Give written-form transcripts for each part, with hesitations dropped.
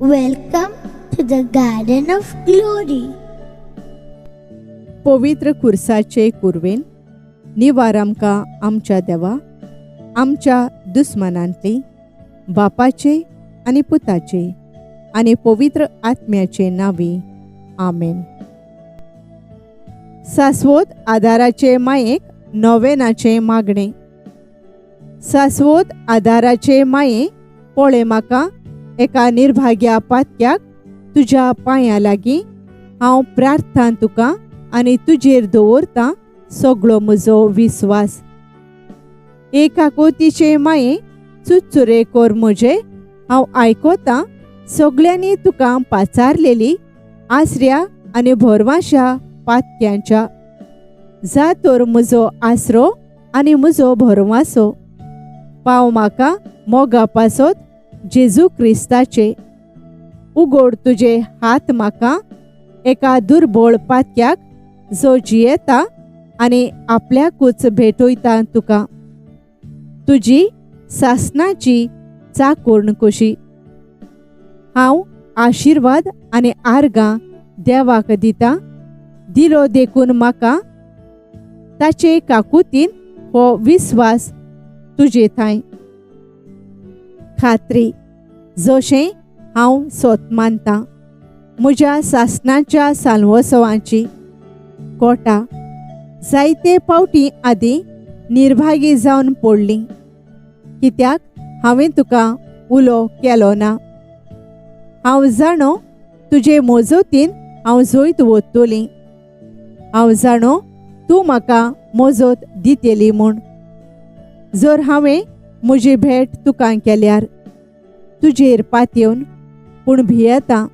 Welcome to the Garden of Glory. पवित्र कुर्साचे कुरवेन निवार आमकां आमच्या देवा आमच्या दुस्मानांतली बापाचे आनी पुताचे आनी पवित्र आत्म्याचे नांवी आमेन. सास्वत आदाराचे मायेक नोवेनाचें मागणें. सास्वत आदाराचे माये पळय म्हाका एका निर्भाग्या पातक्याक तुज्या पांयां लागीं हांव प्रार्थना तुका आनी तुजेर दवरतां सगळो म्हजो विस्वास. एक आकोतीचे माये चुचुरे कोर म्हजे हांव आयकतां सगळ्यांनी तुका पाचारलेली आसऱ्या आनी भरवांशा पातक्यांच्या. जा तर म्हजो आसरो आनी म्हजो भरवांसो पाव म्हाका मोगा पासत जेजू क्रिस्ताचे. उगोड तुजे हात म्हाका एका दुर्बळ पातक्याक जो जियेता आनी आपल्याकूच भेटयता तुका तुजी सासनाची चाकोर्ण कशी. हांव आशिर्वाद आनी आर्गां देवाक दिता दिलो देखून म्हाका ताचे काकुतीन हो विस्वास तुजे थांय खात्री जशें हांव सोत मानतां म्हज्या सासनाच्या साल्वोत्सवाची कोटा जायते पावटी आदीं निर्भागी जावन पडली कित्याक हांवें तुका उलो केलो ना. हांव जाणो तुजे मोजोतीन हांव जैत वतली. हांव जाणो तूं म्हाका मोजोत दितली म्हूण. जर हांवें म्हजी भेट तुका केल्यार तुजेर पातयेवन पूण भियेता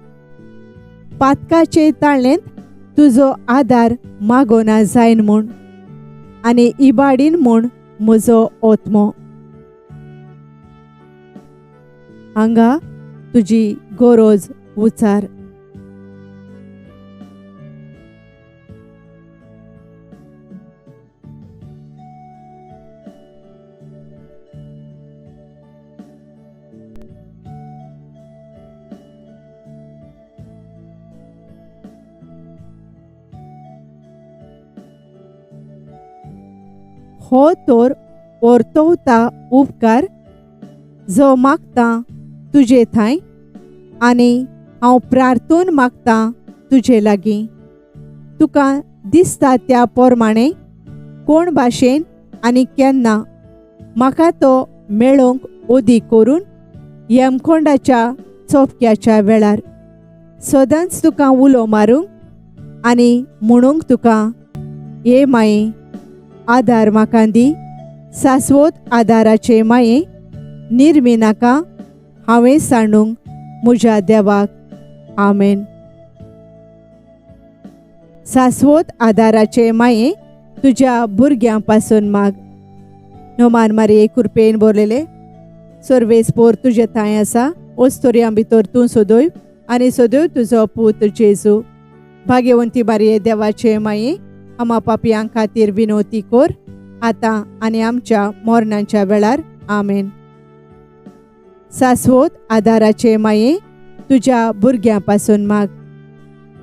पातकाचे ताळेंत तुजो आदार मागोना जायन म्हूण आनी इबाडीन म्हूण म्हजो ओत्मो. हांगा तुजी गरज उचार. हो तर ओर्तवता उपकार जो मागता तुजे थांय आनी हांव प्रार्थून मागता तुजे लागीं. तुका दिसता त्या प्रमाणे कोण भाशेन आनी केन्ना म्हाका तो मेळोवंक ओदी करून यमकोंडाच्या चोपक्याच्या वेळार सदांच तुका उलो मारूंक आनी म्हणूंक तुका हे माये आदार म्हाका दी. सास्वत आदाराचे माये निर्मी नाका हांवें सांडूंक म्हज्या देवाक. आमेन. सास्वत आदाराचे माये तुज्या भुरग्यां पासून माग. नोमान मारये कुरपेन बोरलेले सर्वेस पोर तुजे थांय आसा ओस्तोरयां भितर तूं सोदय आनी सोदय तुजो पूत जेजू. भाग्यवंती मारये देवाचे माये आमा पापयां खातीर विनोती कोर आतां आनी आमच्या मरणाच्या वेळार. आमेन. सास्वत आदाराचे माये तुज्या भुरग्यां पासून माग.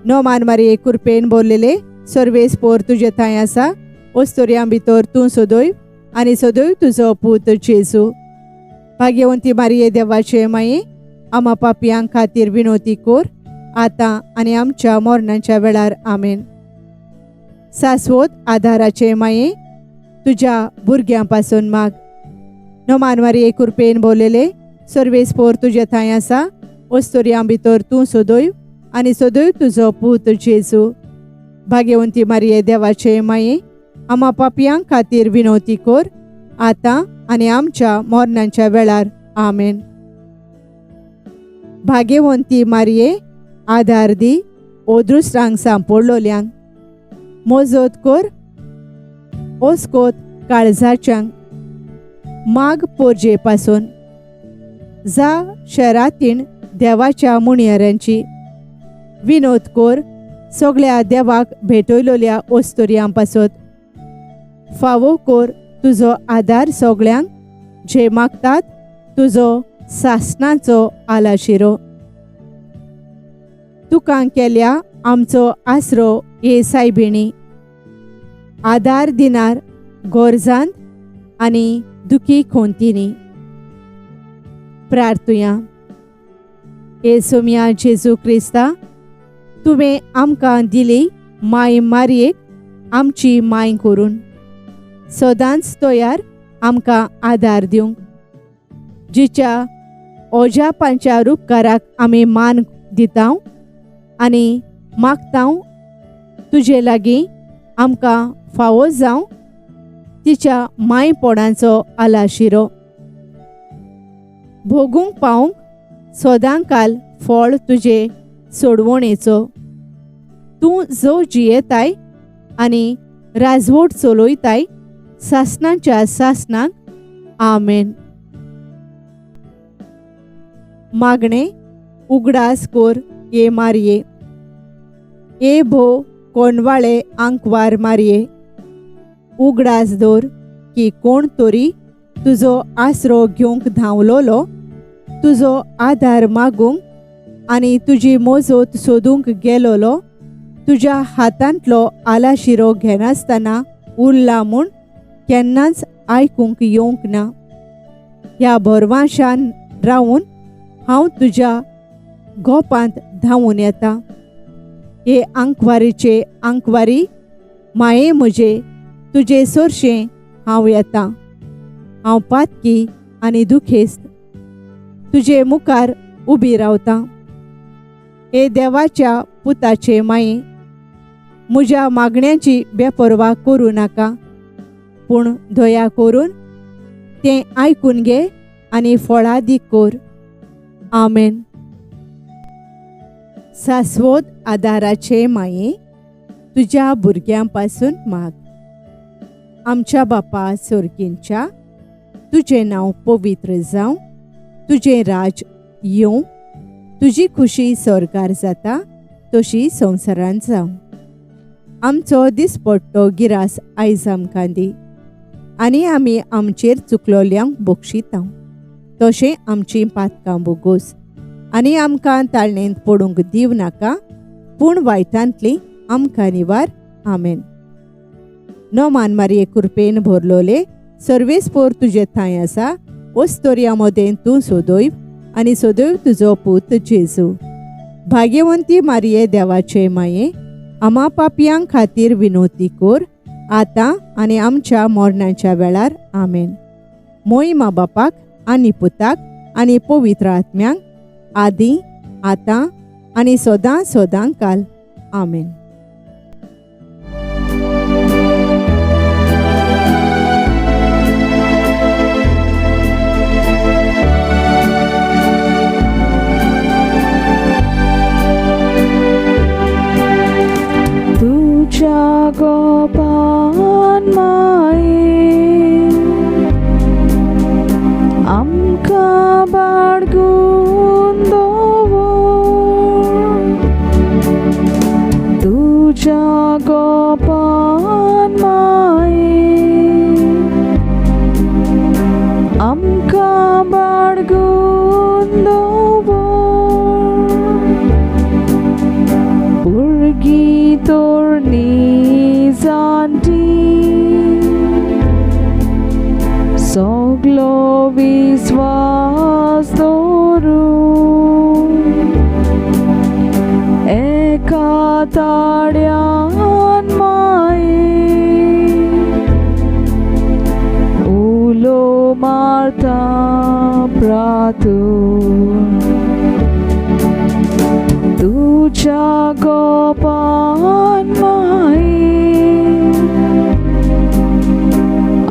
नोमान मारये कुरपेन बोरलेले सर्वेस पोर तुजे थांय आसा ओस्तोरयां भितर तूं सोदय आनी सोदय तुजो पूत जेजू. भाग्यवंती मारये देवाचे माये आमा पापयां खातीर विनोती कोर आतां आनी आमच्या मरणाच्या वेळार. आमेन. सास्वत आदाराचे माये तुज्या भुरग्यां पासून माग. नोमान मारये कुरपेन बोरलेले सर्वेस पोर तुजे थांय आसा ओस्तोरयां भितर तूं सोदय आनी सोदय तुजो पूत जेजू. भाग्यवंती मारये देवाचे माये आमा पापयां खातीर विनोती कोर आतां आनी आमच्या मरणाच्या वेळार. आमेन. भाग्यवंती मारये आदार दी ओदृश्टांक सांपडलोल्यांक मोजोत कोर ओस्कोत काळजाच्यांक माग पोरजे पासून जा शरातीण देवाच्या मुणयाऱ्यांची विनोद कोर सगळ्या देवाक भेटयलोल्या ओस्तोरयां पासत. फावो कोर तुजो आदार सगळ्यांक जे मागतात तुजो सासणाचो आलाशिरो. तुका केल्या आमचो आसरो हे सायबिणी, आदार दिनार गोरजांत आनी दुखी खोंतींनी. प्रार्थुया. हे सोम्या जेजू क्रिस्ता, तुवें आमकां दिली माय मारयेक आमची माय करून सदांच तयार आमकां आदार दिवंक, जिच्या ओजापांच्या रुपकाराक आमी मान दितांव आनी मागतांव तुजे लागीं आमकां फावो जावं तिच्या मायपोणाचो आलाशिरो भोगूंक पावंक सदांकाल फळ तुजे सोडवणेचो. तूं जो जियेताय आनी राजवट चलयताय सासणाच्या सासणाक. आमेन. मागणें उगडास कोर ये मारये, ये भो कोणवाळे आंकवार मारये, उगडास दवर की कोण तरी तुजो आसरो घेवंक धांवलोलो, तुजो आदार मागूंक आनी तुजी मोजोत सोदूंक गेलोलो, तुज्या हातांतलो आलाशिरो घेनासतना उरला म्हूण केन्नाच आयकूंक येवंक ना. ह्या भरवाशान रावून हांव तुज्या गोपांत धांवून येता. हे आंकवारीचे आंकवारी माये म्हजे, तुजे सोरशें हांव येता. हांव पातकी आनी दुखेस्त तुजे मुखार उबी रावता. हे देवाच्या पुताचे माये, म्हज्या मागण्याची बेपर्वा करूं नाका, पूण दया करून तें आयकून घे आनी फळादीक कर. आमेन. सास्वत आदाराचे माये, तुज्या भुरग्यां पासून माग. आमच्या बापा सोर्गींच्या, तुजें नांव पवित्र जावं, तुजें राज येवं, तुजी खुशी स्वर्गार जाता तशी संवसारांत जावं. आमचो दिसपट्टो गिरास आयज आमकां दी आनी आमी आमचेर चुकलोल्यांक बक्षिता तशें आमचीं पातकां बोगोस आनी आमकां ताळणेंत पडूंक दिव नाका, पूण वायटांतली आमकां निवार. आमेन. नोमान मारये कृपेन भरलोले सर्वेस्पोर तुजे थंय आसा, ओस्तोर्या मदें तूं सोदोय आनी सोदोय तुजो पूत जेजू. भाग्यवंती मारये देवाचे माये, आमा पापयां खातीर विनोती कोर आतां आनी आमच्या मरणाच्या वेळार. आमेन. मोहिमा बापाक आनी पुताक आनी पवित्र आत्म्यांक, आदी आतां आनी सदां सदां काल. आमेन. तुझ्या गोपान माये आमकां बाळगून दवर, तुझ्या गोपान माये आमकां बाळगून दवर, भुरगीं तरणी जाणटी सगलो विस्वास दवरून एका ताड्यान माये उलो मारता प्रातून, तुझ्या गोपान माये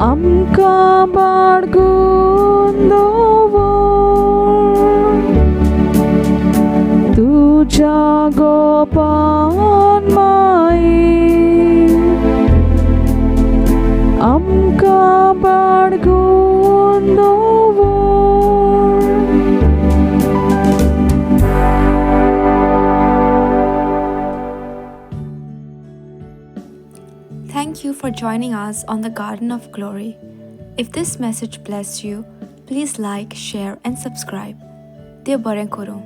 आमकां बाळगून दवर, तुझ्या गोपान माये आमकां बाळगून दवर. Thank you for joining us on the Garden of Glory. If this message blessed you, please like, share, and subscribe. Dev बरें करूं.